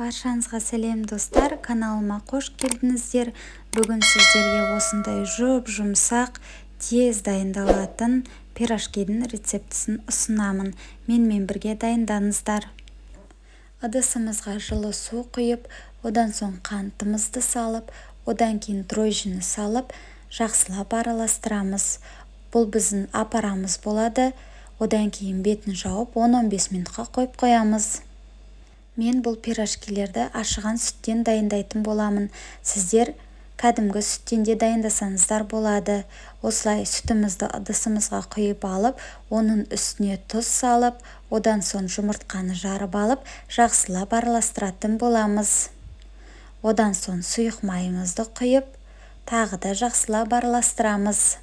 Баршаңызға сәлем, достар! Каналыма қош келдіңіздер! Бүгін сіздерге осындай жұп-жұмсақ, тез дайындалатын пирожкидің рецептісін ұсынамын. Менімен бірге дайындаңыздар. Ыдысымызға жылы су құйып, одан соң қантымызды салып, одан кейін дрожжіні салып, жақсылап араластырамыз. Бұл біздің апарамыз болады. Одан кейін бетін жауып, 10-15 минутқа қойып қоямыз. Мен бұл пирожкилерді ашыған сүттен дайындайтын боламын. Сіздер кәдімгі сүттен де дайындасаңыздар болады. Осылай сүтімізді ыдысымызға құйып алып, оның үстіне тұз салып, одан соң жұмыртқаны жарып алып, жақсылап араластыратын боламыз. Одан соң сұйық майымызды құйып, тағы да жақсылап араластырамыз.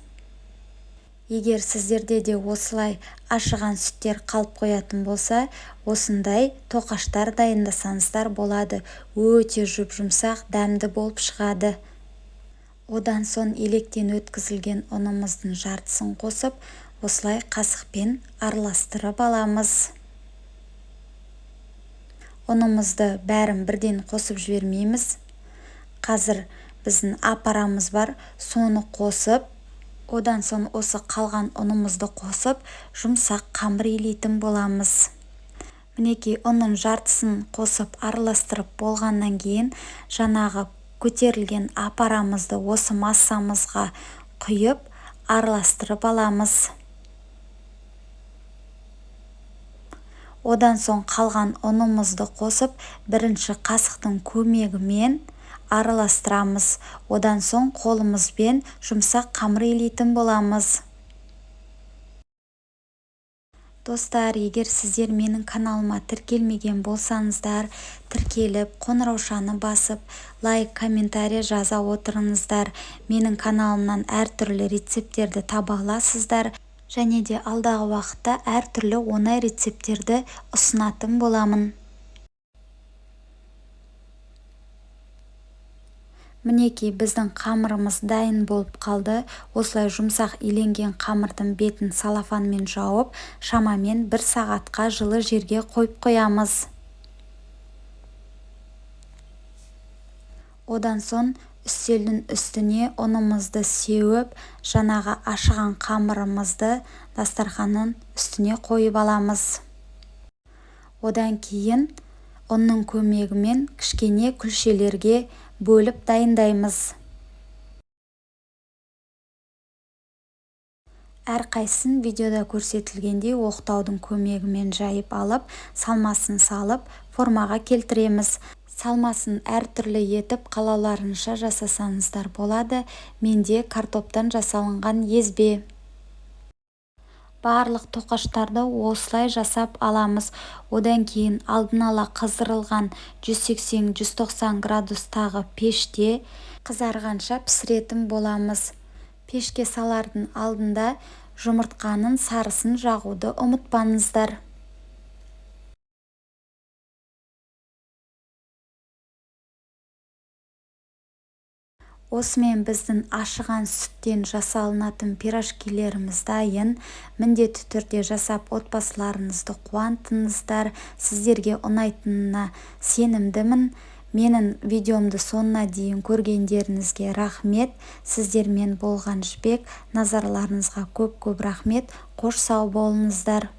Егер сіздерде де осылай ашыған сүттер қалып қоятын болса, осындай тоқаштар дайындасаңыздар болады. Өте жұп-жұмсақ, дәмді болып шығады. Одан соң електен өткізілген ұнымыздың жартысын қосып, осылай қасықпен араластырып аламыз. Ұнымызды бәрін бірден қосып жібермейміз. Қазір біздің апарамыз бар, соны қосып, одан соң осы қалған ұнымызды қосып, жұмсақ қамыр илейтін боламыз. Мінекей, ұнның жартысын қосып, араластырып болғаннан кейін жаңағы көтерілген апарамызды осы массамызға құйып, араластырып аламыз. Одан соң қалған ұнымызды қосып, бірінші қасықтың көмегімен араластырамыз. Одан соң қолымызбен жұмсақ қамыр илейтін боламыз. Достар, егер сіздер менің каналыма тіркелмеген болсаңыздар, тіркеліп, қоңыраушаны басып, лайк, комментарий жаза отырыңыздар. Менің каналымнан әртүрлі рецепттерді таба аласыздар. Және де алдағы уақытта әртүрлі оңай рецепттерді ұсынатын боламын. Мінекей, біздің қамырымыз дайын болып қалды. Осылай жұмсақ иленген қамырдың бетін салафанмен жауып, шамамен бір сағатқа жылы жерге қойып қоямыз. Одан соң үстелдің үстіне ұнымызды сеуіп, жаңағы ашыған қамырымызды дастарханның үстіне қойып аламыз. Одан кейін ұнның көмегімен кішкене күлшелерге бөліп дайындаймыз. Әрқайсысын видеода көрсетілгендей оқтаудың көмегімен жайып алып, салмасын салып, формаға келтіреміз. Салмасын әртүрлі етіп қалауларынша жасасаңыздар болады. Менде картоптан жасалынған езбе. Барлық тоқаштарды осылай жасап аламыз. Одан кейін алдын ала қыздырылған 180-190 градустағы пеште қызарғанша пісіретін боламыз. Пешке салардың алдында жұмыртқаның сарысын жағуды ұмытпаңыздар. Осымен біздің ашыған сүттен жасалынатын пирожкилеріміз дайын. Міндетті түрде жасап, отбасыларыңызды қуантыңыздар. Сіздерге ұнайтынына сенімдімін. Менің видеомды соңына дейін көргендеріңізге рахмет. Сіздермен болған Жібек. Назарларыңызға көп-көп рахмет. Қош сау болыңыздар.